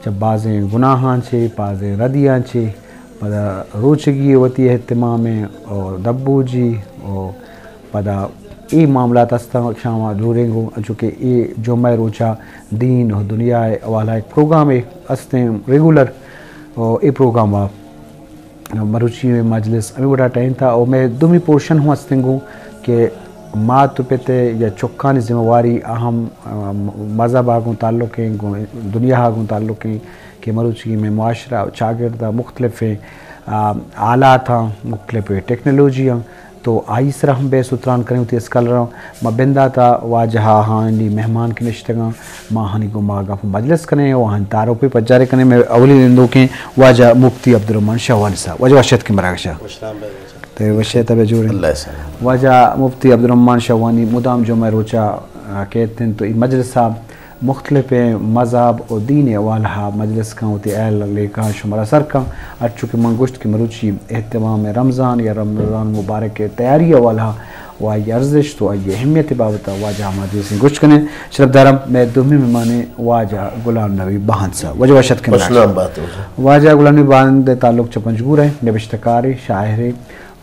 چہ بازیں گناہاں چہ، بازیں ردیاں چہ، پدا روچگی وتی اہتمام ءَ، او دبوجی، او پدا اے معاملات استاں شاما دوریں گوں، انچو کہ اے جمعہ ءِ روچا دین و دنیا ءِ حوالہ ءَ یک پروگرامے استیں ریگولر، او اے پروگرام ءَ مروچی مجلس ہمے وڑا ٹہینتا، او مئے دومی پورشن ہوں استیں گوں کہ مات و پت یا چکانی ذمہ واری اہم، ام، مذہب ءَ گوں تعلق ایں، گوں دنیا ءَ گوں تعلق ایں کہ مروچی مئے معاشرہ و چاگرد ءَ مختلفیں، آ، آلاتاں، مختلف ٹیکنالوجیاں، تو آئی سرا ہم بحث و تران کنیں وتی اسکالراں۔ ما بندات ءَ واجہ آہانی مہمان کہ نشتگاں، ما آہانی گوں ما گپ و مجلس کنیں و آہانی تعارف ءَ پجارے کنیں۔ مئے اولی نندوکیں واجہ مفتی عبدالرحمن شاہوانی صاحب۔ واجہ وش اتکیں مراگشا۔ وش آمدید واجہ۔ تے وش اتئے، جوڑ ئے؟ اللہ سلام۔ واجہ مفتی عبدالرحمن شاہوانی مدام جمعہ روچا، آ، کیت انت تو اے مجلس ءَ مختلف مذہب و دین ءِ حوالہ ءَ مجلس کن، وتی اہل لیکہ شمارا سر کن۔ ہرچو کہ من گوشت کہ مروچی اہتمام رمضان یا رمضان مبارک ءِ تیاری ءِ حوالہ ءَ و آئی ارزشت و آئی اہمیت ءِ بابت ءَ واجہ ءَ ما دیسیں گوشت کنیں۔ شرپ دارم مئے دومی مہمان واجہ غلام نبی بہند صاحب۔ واجہ وش اتکیں۔ وش نام بات واجہ۔ واجہ غلام نبی بہند تعلق چہ پنجگور ءَ، نبشتہ کارے، شاعرے،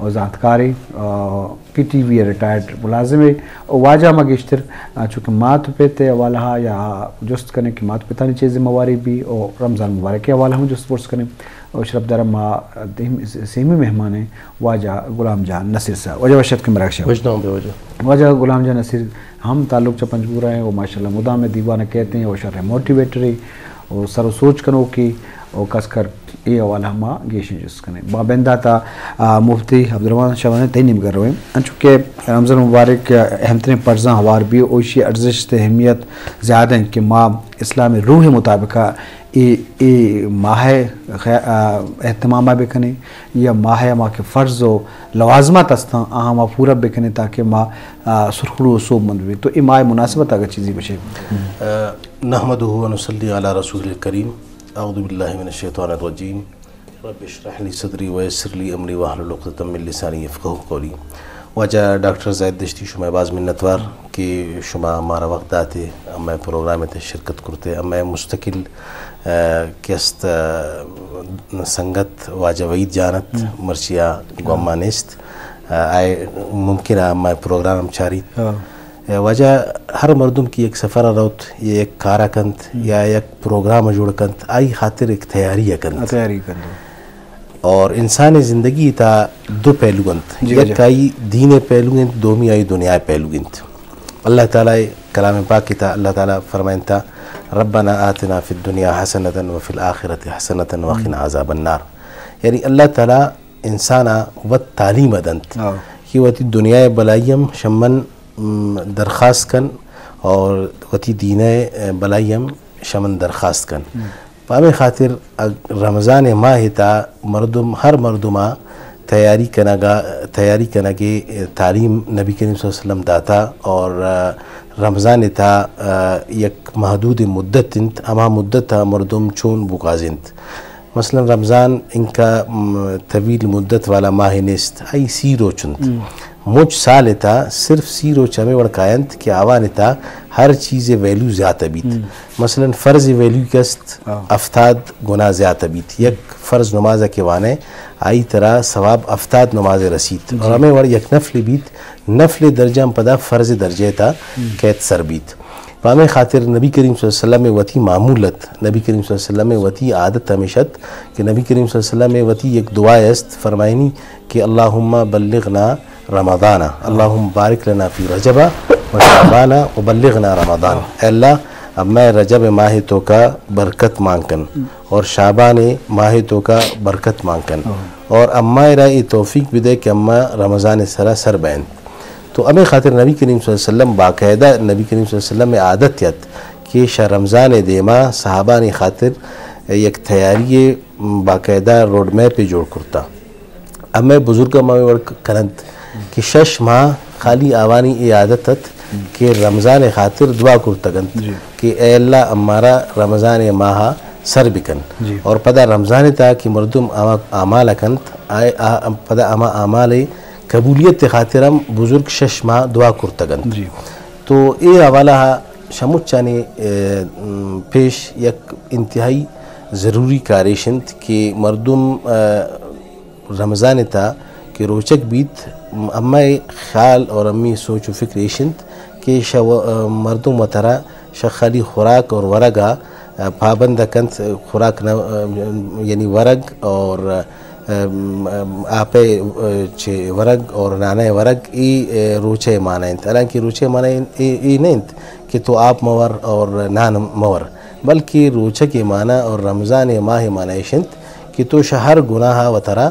و زانتکارے، آ، پی ٹی وی ءِ ریٹائرڈ ملازمے۔ و واجہ ما گیشتر، آ، چونکہ مات و پت ءِ حوالہ ءَ یا جست کنیں کہ مات و پتانی چے ذمہ واری بی، و رمضان مبارک ءِ حوالہ ءَ ہم جست پرس کنیں۔ و شرپ دارم ما دیم-، سیمی مہمان ایں واجہ غلام جان نصیر صاحب۔ واجہ وش اتکیں مراگشا۔ وش نام بے واجہ۔ واجہ غلام جان نصیر ہم تعلق چہ پنجگور ءَ ایں و ماشاءاللہ مدام دیوان ءَ کیت ایں و شر موٹیویٹرے و سر و سوچ کنوکے و کس کر اے حوالہ ما گیشیں جست کنیں۔ ما بندات ءَ، آ، مفتی عبدالرحمن شاہوانی تئی نیمگ ءَ رویں۔ انچو کہ رمضان مبارک اہم تریں پرزاں ہوار بی، و ایشی ارزشت اہمیت زیادہ انت کہ ما اسلامی روح مطابق اے، اے ماہ خ-، آ، اہتمام ءَ بکنیں یا ماہ ءَ ما کہ فرض و لوازمات استاں، آہاں ما پورا بکنیں تاکہ ما، آ، سرخرو و سوب مند بیں۔ تو اے ماہ ءِ مناسبت ءَ اگر چیزے گوشے۔ آ، نحمده ونصلي على رسوله الكريم. اعوذ بالله من الشيطان الرجيم. رب اشرح لي صدري ويسر لي أمري واحلل عقدة من لساني يفقهوا قولي. واجہ ڈاکٹر زاہد دشتی، شمئے باز منتوار کہ شما مارا وقت داتے، امئے پروگرام ءِ تہ شرکت کرتے، امئے مستقل، آ، کہ است، آ، سنگت واجہ وحید جان ات، ہم۔ مرچی آ گوں ما نیست۔ آ، آئے ممکن آ امئے پروگرام ہم چاریت۔ ہاں۔ اے واجہ، ہر مردم کہ یک سفر ءَ روت یا یک کار ءَ کنت، ہم۔ یا یک پروگرام ءَ جوڑ کنت، آئی خاطر یک تیاری ءَ کنت۔ تیاری کنت۔ اور انسان ءِ زندگی ءِ تہا دو پہلو انت۔ جی، یک واجہ۔ آئی دین ءِ پہلو انت، دومی آئی دنیا ءِ پہلو انت۔ اللہ تعالیٰ ءِ کلام پاک ءِ تہا اللہ تعالیٰ فرمائنتا، ربنا آتنا في الدنيا حسنة وفي الآخرة حسنة وقنا عذاب النار۔ یعنی اللہ تعالیٰ انسان ءَ وت تعلیم ءَ دنت، ہاں۔ کہ وتی دنیا ءِ بلائی ہم شمن م، درخواست کن اور وتی دین ءِ بلائی ہم شمن درخواست کن۔ ہم۔ پہ ہمے خاطر اگ-، رمضان ءِ ماہ ءِ تہا مردم، ہر مردم ءَ تیاری کنگ ءَ، تیاری کنگ ءِ تعلیم نبی کریم صلی اللہ علیہ وسلم داتا اور، آ، رمضان ءِ تہا، آ، یک محدود مدت انت، ہما مدت ءَ مردم چون بگوازینت۔ مثلاً رمضان انکا، م، طویل مدت والا ماہ نیست، آئی سی روچ انت۔ ہم۔ مچ سال ءِ تہا صرف سی روچ ہمے وڑ کاینت کہ آوان ءِ تہا ہر چیز ءِ ویلیو زیادہ بیت۔ ہم۔ مثلاً فرض ءِ ویلیو کہ است، ہاں۔ ہفتاد گنا زیادہ بیت۔ یک فرض نماز ءَ کہ وانئے، آئی ترا ثواب ہفتاد نماز ءِ رسیت۔ جی۔ اور ہمے وڑ یک نفل بیت، نفل ءِ درجہ ہم پدا فرض ءِ درجہ ءِ تہا، ہم۔ کیت سر بیت۔ پہ ہمے خاطر نبی کریم صلی اللہ علیہ وسلم ءِ وتی معمول ات، نبی کریم صلی اللہ علیہ وسلم ءِ وتی عادت ہمیش ات کہ نبی کریم صلی اللہ علیہ وسلم ءِ وتی یک دعائے است، فرمائنی کہ اللهم بلغنا رمضان، اللهم بارك لنا في رجب وشعبان وبلغنا رمضان۔ اے اللہ، امئے رجب ءِ ماہ ءِ توکا برکت مان کن اور شعبان ءِ ماہ ءِ توکا برکت مان کن اور اما ءَ را اے توفیق بدے کہ اما رمضان ءِ سرا سر بینت۔ تو ہمے خاطر نبی کریم صلی اللہ علیہ وسلم باقاعدہ، نبی کریم صلی اللہ علیہ وسلم ءِ عادت ات کہ شہ رمضان ءِ دیما صحابانی خاطر یک تیاری باقاعدہ روڈ میپ جوڑ کرتا۔ ہمے بزرگ ہم ہمے وڑ کننت کہ شش ماہ خالی آوانی اے عادت ات کہ رمضان ءِ خاطر دعا کرتگ انت، جی۔ کہ اے اللہ، امارا رمضان ءِ ماہ سر بکن۔ جی۔ اور پدا رمضان ءِ تہا کہ مردم ہما اعمال کنت، آ، آ، پدا ہما اعمال قبولیت ءِ خاطر ہم بزرگ شش ماہ دعا کرتگ انت۔ جی۔ تو اے حوالہ ءَ شمچانی، اے، م، پیش یک انتہائی ضروری کار ایش انت کہ مردم، آ، رمضان ءِ تہا کہ روچگ بیت، م-، امئے خیال اور امی سوچ و فکر ایش انت کہ شہ و-، آ، مردم وترا شہ خالی خوراک اور ورگ ءَ، آ، پابند کنت، خوراک نہ، آ، یعنی ورگ اور، آ، آپءِ، آ، چہ ورگ اور نانءِ ورگ اے، آ، روچہ ءِ معنی انت۔ حالانکہ روچہ ءِ معنی اے، اے نہ انت کہ تو آپ مور اور نان مور، بلکہ روچگ ءِ معنی اور رمضان ءِ ماہ ءِ معنی ایش انت کہ تو شہ ہر گناہ ءَ وترا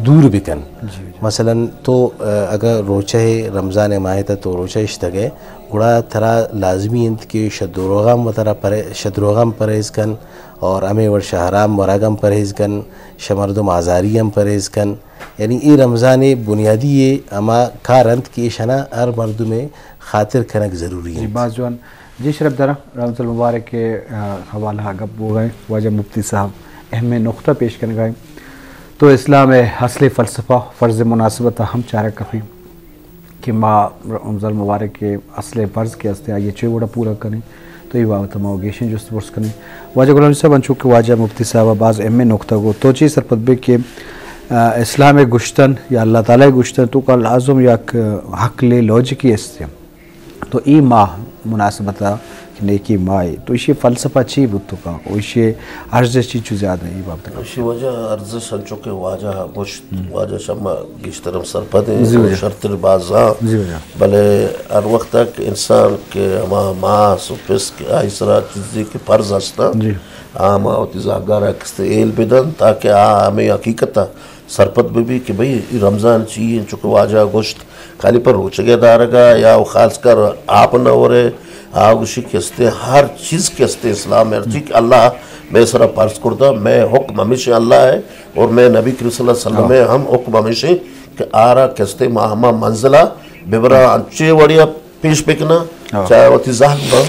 دور بکن۔ جی، جی۔ مثلاً تو، آ، اگر روچہ ءِ، رمضان ءِ ماہ ءِ تہا تو روچہ اشتگ ئے، گڑا ترا لازمی انت کہ شہ دروغ ءَ ہم وترا پرہے-، شہ دروغ ءَ ہم پرہیز کن اور ہمے وڑ شہ حرام ورگ ءَ ہم پرہیز کن، شہ مردم آزاری ءَ ہم پرہیز کن۔ یعنی اے رمضان ءِ بنیادی اے ہما کار انت کہ ایشانا ہر مردم ءِ خاطر کنگ ضروری جی، انت۔ باز جوان۔ جی شرپ دارا، رمضان المبارک ءِ، آ، حوالہ ءَ گپ بوگ ءَ انت، واجہ مفتی صاحب اہمیں نقطہ پیش کنگ ءَ انت۔ تو اسلام ءِ اصل فلسفہ، فرض ءِ مناسبت ءَ ہم چارگ کپی کہ ما رمضان المبارک ءِ اصل فرض کہ است آئی ءَ چے وڑا پورا کنیں، تو اے بابت ءَ ما گیشیں جست پرس کنیں۔ واجہ غلام صاحب، انچو کہ واجہ مفتی صاحب ءَ باز اہمیں نقطہ گو، تو چے سرپد بے کہ، آ، اسلام ءِ گشتن یا اللہ تعالی ءِ گشتن توکا لازم یک عقل ءِ لوجکی است۔ تو اے ماہ مناسبت ءَ کہ نیکی ماہ ءِ، تو ایشی فلسفہ چی بوت کنت و ایشی ارزش چی چو زیادہ اے بابت ءَ؟ ایشی واجہ ارزش انچو کہ واجہ گوشت، واجہ شما گیشتر ہم سرپد ایں، جی واجہ۔ شرتر باز آں۔ جی واجہ۔ بلے ہر وقت کہ انسان کہ ہما ماس و پس کہ آئی سرا چیزے کہ فرض ہستاں، جی۔ آ ما وتی زہگارا کستے ایل بدن تاکہ آ ہمیں حقیقت ءَ سرپد بہ بی کہ بھئی اے رمضان چی انت، چونکہ واجہ گوشت خالی پر روچگ ءِ دارگ ءَ یا و خاص کر آپ نہ ورے، آ گوشی کہ استے ہر چیز کہ استے اسلام ءِ ہرچی کہ اللہ مئے سرا فرض کرتا، مئے حکم ہمیش اللہ ءِ اور مئے نبی کریم صلی اللہ علیہ وسلم ءِ ہم حکم ہمیش انت کہ آرا کہ استے ما ہما منزلہ ببراں انچے وڑیا پیش بکناں، ہاں۔ چاہے وتی زہگ باں،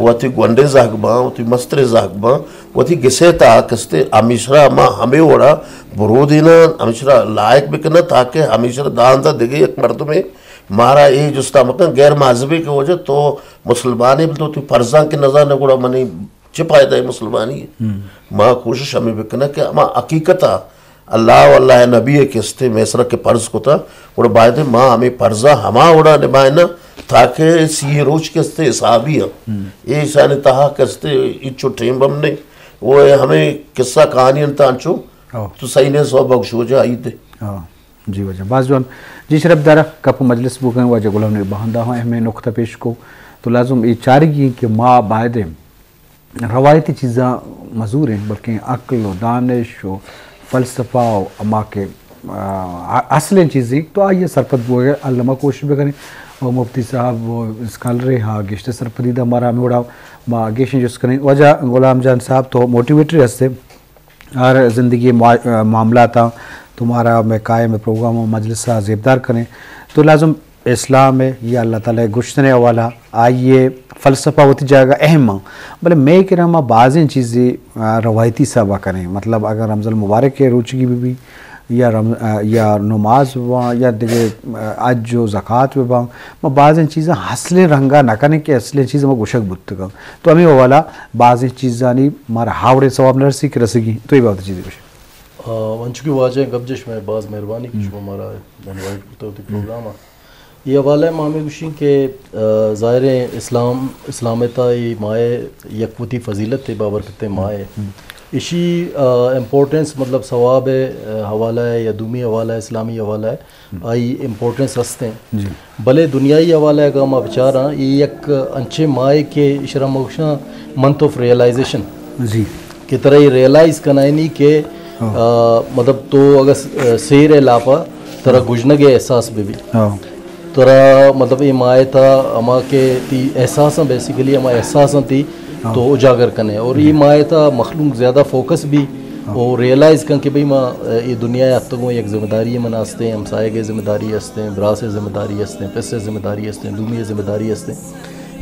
وتی گونڈیں زہگ باں، وتی مستریں زہگ باں، وتی گسے تہا کستے ہمیشرا ما ہمے وڑا برودیناں، ہمیشرا لائق بکناں، تاکہ ہمیشرا داندا دگہ یک مردمے مارا اے جستا مکن، غیر مذہبی کہ واجہ تو مسلمانے بل تو وتی فرضاں کہ نزانے گڑا منی چہ پائدہ اے مسلمانی؟ ہم۔ ما کوشش ہمیں بکناں کہ ہما حقیقتا اللہ و اللہ نبی ءِ کستے مئے سرا کہ فرض کتا، گڑا باید ما ہمیں فرضا ہما وڑا نبھائیناں تاکہ سی روچ کستے حسابی ہم۔ ہم۔ ایشانی تہا کستے ہچو ٹیم بم نہیں۔ وہ ہمیں قصہ کہانی انت انچو، ہاں۔ تو صحیح نہیں سو بخشو جا عید۔ ہاں۔ جی واجہ، باز جوان۔ جی شرپ دارا، گپ و مجلس بوگیں واجہ غلام نبی بہندہ ہم اہمیں نقطہ پیش کو۔ تو لازم اے چارگی کہ ما باید روایتی چیزاں مزوریں، بلکیں عقل و دانش و فلسفہ و ہما کہ، آ، اصلیں چیزیں، تو آئی ءَ سرپد بوگ ءَ الما کوشش بکنیں۔ و مفتی صاحب و اسکالرے ہا گیشتر سرپدی دا مارا ہمے وڑا ما گیشیں جست کنیں۔ واجہ غلام جان صاحب تو موٹیویٹر ہستے، ہر زندگی ما-، معاملاتاں تو مارا مئے قائم پروگرام و مجلس ءَ زیبدار کنیں۔ تو لازم اسلام ءِ یا اللہ تعالی ءِ گشتن ءِ حوالہ، آئی ءِ فلسفہ وتی جاگہ اہم آں، بلے مئے کرا ما بازیں چیزے، آ، روایتی حساب ءَ کنیں۔ مطلب اگر رمضان المبارک ءِ روچگی بہ بی یا رم-، آ، یا نماز بہ باں یا دگہ، آ، حج و زکات بہ باں، ما بازیں چیزاں اصلیں رنگا نہ کنیں کہ اصلیں چیز ما گوشگ بوتگاں۔ تو ہمے حوالہ بازیں چیزانی مارا ہاوڑیں ثواب نہ رسی کہ رسگی۔ تو اے بابت چیزے گوش۔ آ، انچو کہ واجہ گپ جش، میں باز مہربانی کہ شما مارا انوائٹ کرتا وتی پروگرام ءَ۔ اے حوالہ ءَ ما ہمے گوشیں کہ، آ، ظاہر ہے اسلام، اسلام ءِ تہا اے ماہ ءِ یک وتی فضیلت ءِ بابرکتیں ماہ ءِ۔ ایشی، آ، امپورٹنس مطلب ثواب ءِ، آ، حوالہ ءَ یا دومی حوالہ ءَ، اسلامی حوالہ ءَ آئی امپورٹنس ہستیں۔ جی۔ بلے دنیائی حوالہ ءَ اگاں ما بچاراں، اے یک انچیں ماہ ءِ کہ اشرا ما گوشاں منتھ آف ریئلائزیشن۔ جی۔ کہ ترا اے ریئلائز کنائینی کہ، ہاں۔ آ، مطلب تو اگر س-، آ، سیر ءِ لاپا ترا گژنگ ءِ احساس بہ بی۔ ہاں۔ ترا مطلب اے ماہ ءِ تہا ہما کہ تی احساساں، بیسیکلی ہما احساساں تی ہاں۔ تو اجاگر کنے اور اے ماہ ءِ تہا مخلوق زیادہ فوکس بی ہاں۔ اور ریئلائز کن کہ بھئی ما، آ، اے دنیا ءَ اتکگوں، یک ذمہ داری من ہستیں، ہمسایگ ءِ ذمہ داری ہستیں، براس ءِ ذمہ داری ہستیں، پس ءِ ذمہ داری ہستیں، دومی ءِ ذمہ داری ہستیں۔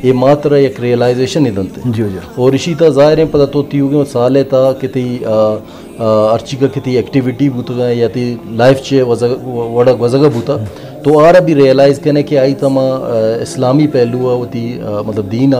اے ماہ ترا یک ریئلائزیشن ءَ دنت۔ جی، جی۔ اور اشی تہا ظاہر ہیں پدا تو تیوگیں سال ءِ تہا کہ تی، آ، آ، ہرچی کہ تی ایکٹیویٹی بوتگاں یا تی لائف چے وزگ-، وڑا گوزگا بوتا، تو آرا بھی ریئلائز کنے کہ آئی تما، آ، اسلامی پہلو ءَ وتی، آ، مطلب دین ءَ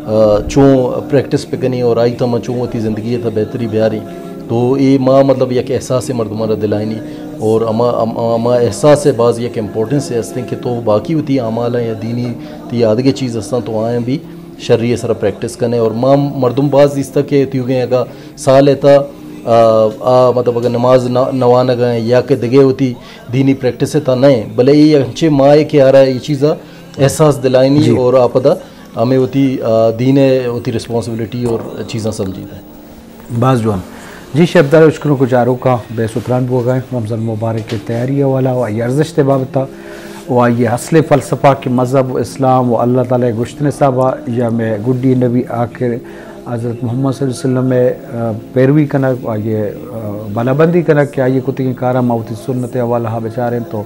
آ، چون پریکٹس بکنیں اور آئی تھا ما چون وتی زندگی تھا بہتری بیاریں۔ تو اے ما مطلب یک احساس مردماں را دلائنی اور اما، اما، اما احساس باز یک امپورٹنس ہستیں کہ تو باقی وتی اعمالاں یا دینی تی آدگہ چیز ہستاں تو آیاں بھی شری سرا پریکٹس کنے اور ما مردم باز دیستا کہ تیوگیں اگا سال تا، آ، آ، مطلب اگا نماز نہ، نوانگ ہیں یا کہ دگہ وتی دینی پریکٹس تا نہ، بلے اے انچے ما اے کہ آرا اے چیزا احساس دلائنی جی۔ اور آ پدا ہمیں وتی، آ، دین ء وتی ریسپانسبلٹی اور چیزاں سمجھیت۔ باز جوان۔ جی شیف دار اشکنوک و چاروکاں بحث و تران بوگا ہیں رمضان مبارک کے تیاری حوالہ و آئی ارزشت بابتا و آئی اصل فلسفہ کہ مذہب و اسلام و اللہ تعالی گشتن حسابا یا میں گڈی نبی آخر حضرت محمد صلی اللہ علیہ وسلم ء، آ، پیروی کنگ، آئی ء، آ، بالابندی کنگ کہ آئی ء کتگیں کاراں ما وتی سنت ء حوالہ ء بچاریں تو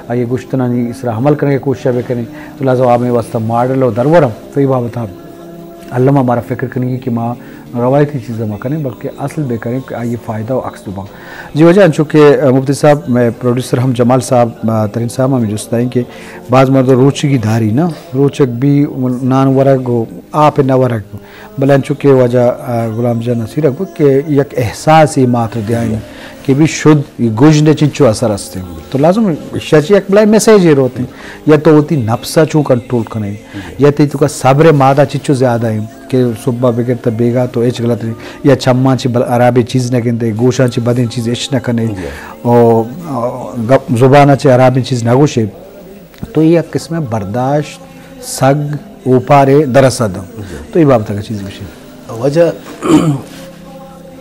آئی ء گشتنانی سرا عمل کنگ ء کوشش ء بکنیں تو لہذا آ ہمے واسطہ ماڈل ء درور ہم تو اے بابت ء الم ء مارا فکر کنگی کہ ما روایتی چیزاں مہ کنیں بلکہ اصل بہ کنیں کہ آئی ء فائدہ و عکس بہ باں۔ جی واجہ انچو کہ، آ، مفتی صاحب، مئے پروڈیوسر ہم جمال صاحب، آ، ترین صاحب ہمیں جست داریں کہ بعض مردم روچگی داری نا، روچگ بھی نان ورگ و آپ نہ ورگ۔ بلے انچو کہ واجہ، آ، غلام جان نصیر ء گوت کہ یک احساسے مات دیائیں کہ بھی شد گژن ء چنچو اثر است۔ تو لازم ایشی ء چہ یک بلائیں میسج اے روت یا تو وتی نفس ء چون کنٹرول کنے یا تئی توکا صبر ء مادہ چنچو زیادہ ہیں کہ صبح بگر تا بیگا تو ہچ غلط نہیں یا چماں چہ بل-، خرابیں چیز نہ گندے، گوشاں چہ بدیں چیز اش نہ کنے، او، او، گپ، زبان ء چہ خرابیں چیز نہ گوشے۔ تو اے یک قسم برداشت، سگ، اوپارے درسد۔ تو اے بابت اگہ چیز گوشی۔ واجہ،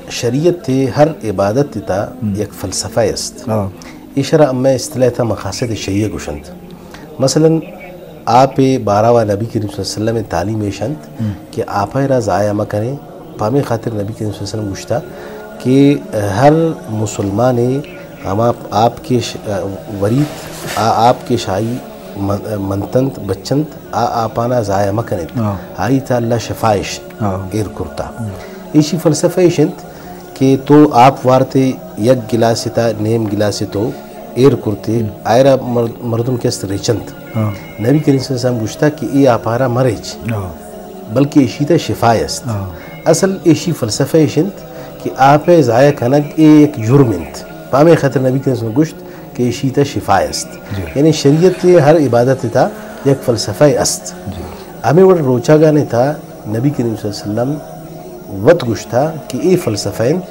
شریعت ء ہر عبادت ء تہا یک فلسفہ است۔ ایشرا ہمے اصطلاح تہا مقاصد شریعہ گوشنت۔ مثلاً آپ ء باروا نبی کریم صلی اللہ علیہ وسلم ء تعلیم ایش انت کہ آپ ء را ضائع مہ کنیں۔ پہ ہمے خاطر نبی کریم صلی اللہ علیہ وسلم گوشتا کہ ہر مسلمانے ہما آپ کہ ش-، وریت، آ آپ کہ شاہی من-، منتنت، بچنت، آ آپانا ضائع مہ کنیت۔ آئی تا اللہ شفا اش ایر کرتا۔ ایشی فلسفہ اش انت کہ تو آپ وارتے یک گلاسے تا نیم گلاسے تو ایر کرتے، آئرا مر-، مردم کہ است ریچنت۔ نبی کریم صلی اللہ علیہ وسلم گوشتا کہ اے آپارا مریچ، بلکہ ایشی تا شفا است۔ اصل ایشی فلسفہ اش انت کہ آپ ء ضائع کنگ اے یک جرم انت۔ پہ ہمے خاطر نبی کریم صلی اللہ علیہ وسلم گوشت کہ ایشی تا شفا است۔ یعنی شریعت ء ہر عبادت ء تا یک فلسفہ است۔ ہمے وڑ روچاگانے تا نبی کریم صلی اللہ علیہ وسلم وت گوشتا کہ اے فلسفہ انت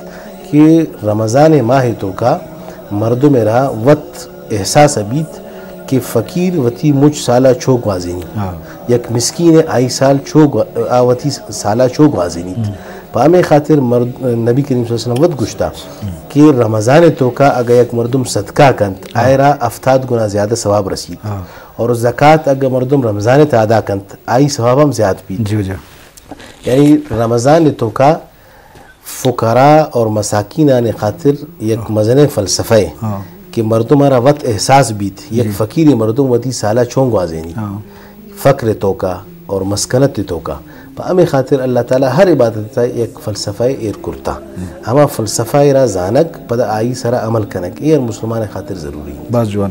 کہ رمضان ماہ توکا مردم را وت احساس بیت کہ فقیر وتی مچ سالا چو گوازینی، یک مسکین آئی سال چو گوا-، آ وتی سالا چو گوازینیت۔ پہ ہمے خاطر مرد-، نبی کریم صلی اللہ علیہ وسلم وت گوشتا کہ رمضان توکا اگہ یک مردم صدقہ کنت، آئرا ہفتاد گنا زیادہ ثواب رسیت۔ اور زکات اگہ مردم رمضان تا ادا کنت، آئی ثواب ہم زیاد بیت۔ جی، جی۔ یعنی رمضان توکا فقراء اور مساکینانی خاطر یک مزنیں فلسفہ ہے کہ مردم را وت احساس بیت، یک فقیر مردم وتی سالا چون گوازینی، فقر توکا اور مسکنت توکا۔ پہ ہمے خاطر اللہ تعالی ہر عبادت تا یک فلسفہ ایر کرتا۔ ہما فلسفہ را زانگ، پدا آئی سرا عمل کنگ، اے ہر مسلمان خاطر ضروری ہے۔ باز جوان۔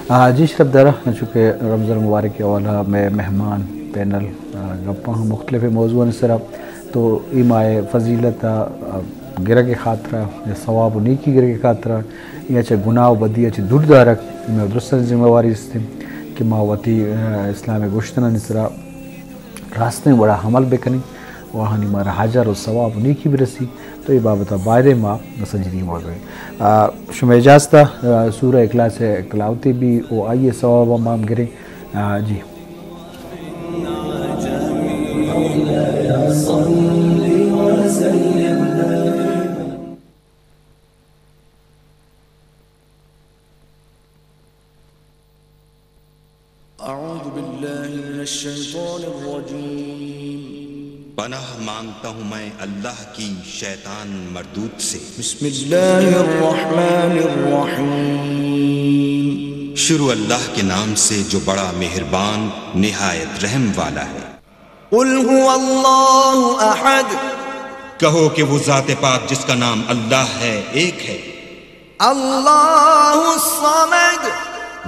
آ، جی شرف دارا، چونکہ رمضان مبارک کے حوالہ میں مہمان، پینل، آ، گپاں ہم مختلف موضوعانی سرا تو اے ماہ فضیلت ء گرگ ء خاطرا یا ثواب و نیکی گرگ ء خاطرا یا چہ گناہ و بدی ء چہ دور دارگ، اے مئے درستانی ذمہ واری است کہ ما وتی، آ، اسلام ء گوشتنانی سرا راستیں وڑا عمل بکنیں و آہانی مارا اجر و ثواب و نیکی برسی، تو اے بابت ء بایدیں ما سنجیدگی مہ کنیں۔ آ، شمئے اجازت ء، آ، سورہ اخلاص ء تلاوتے بی و آئی ء ثواب ء ما ہم گریں۔ آ، جی۔ اعوذ باللہ من الشیطان الرجیم۔ پناہ مانگتا ہوں میں اللہ کی شیطان مردود سے۔ بسم اللہ الرحمن الرحیم۔ شروع اللہ کے نام سے جو بڑا مہربان نہایت رحم والا ہے۔ قل هو الله أحد۔ کہو کہ وہ ذات پاک جس کا نام اللہ ہے، ایک ہے۔ الله الصمد۔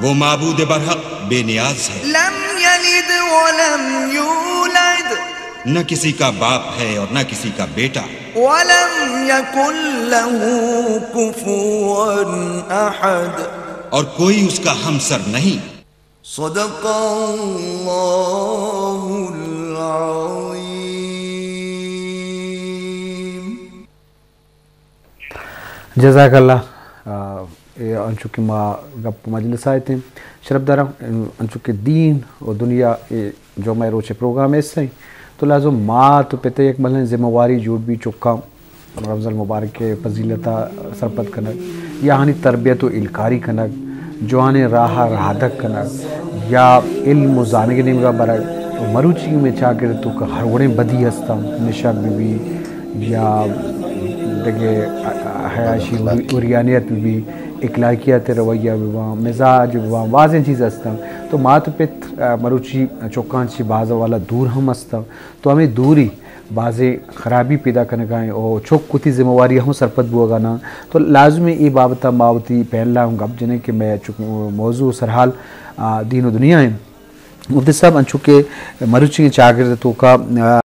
وہ معبود برحق بے نیاز ہے۔ لم يلد ولم يولد۔ نہ کسی کا باپ ہے اور نہ کسی کا بیٹا۔ ولم يكن له كفوا أحد۔ اور کوئی اس کا ہمسر نہیں۔ صدق الله العظيم۔ جزاک اللہ۔ آ، اے انچو کہ ما گپ مجلس آئے تھے، شرف دارم، انچو کہ دین و دنیا اے جمعہ روچے پروگرام ایسے ہیں، تو لازم مات و پتے یک بلن ذمہ واری جوڑ بی چکاں رمضان مبارک ءِ فضیلت ءَ سرپد کنگ، یا آہانی تربیت و ہیلکاری کنگ، جوانیں راہ ءَ رہادگ کنگ، یا علم و زانگ ءِ نیمگ ءَ برگ۔ و مروچی مئے چاگرد ءِ توکا ہر وڑیں بدی ہستاں، نشہ بہ بی یا دگہ عیاشی، عریانیت بہ بی، اخلاقیات ءِ رویہ بہ باں، مزاج بہ باں، بازیں چیز ہستاں۔ تو مات و پت، آ، مروچی چکاں چی باز والا دور ہم ہستاں۔ تو ہمے دوری بازیں خرابی پیدا کنگا ایں و چک وتی ذمہ واری ہم سرپد بوگا نہ۔ تو لازم ایں اے بابت ءَ ما وتی پینل ءَ ہم گپ جنیں کہ مئے چک موضوع و سرحال، آ، دین و دنیا ایں۔ مفتی صاحب، انچو کہ مروچی چاگرد ءِ توکا، آ،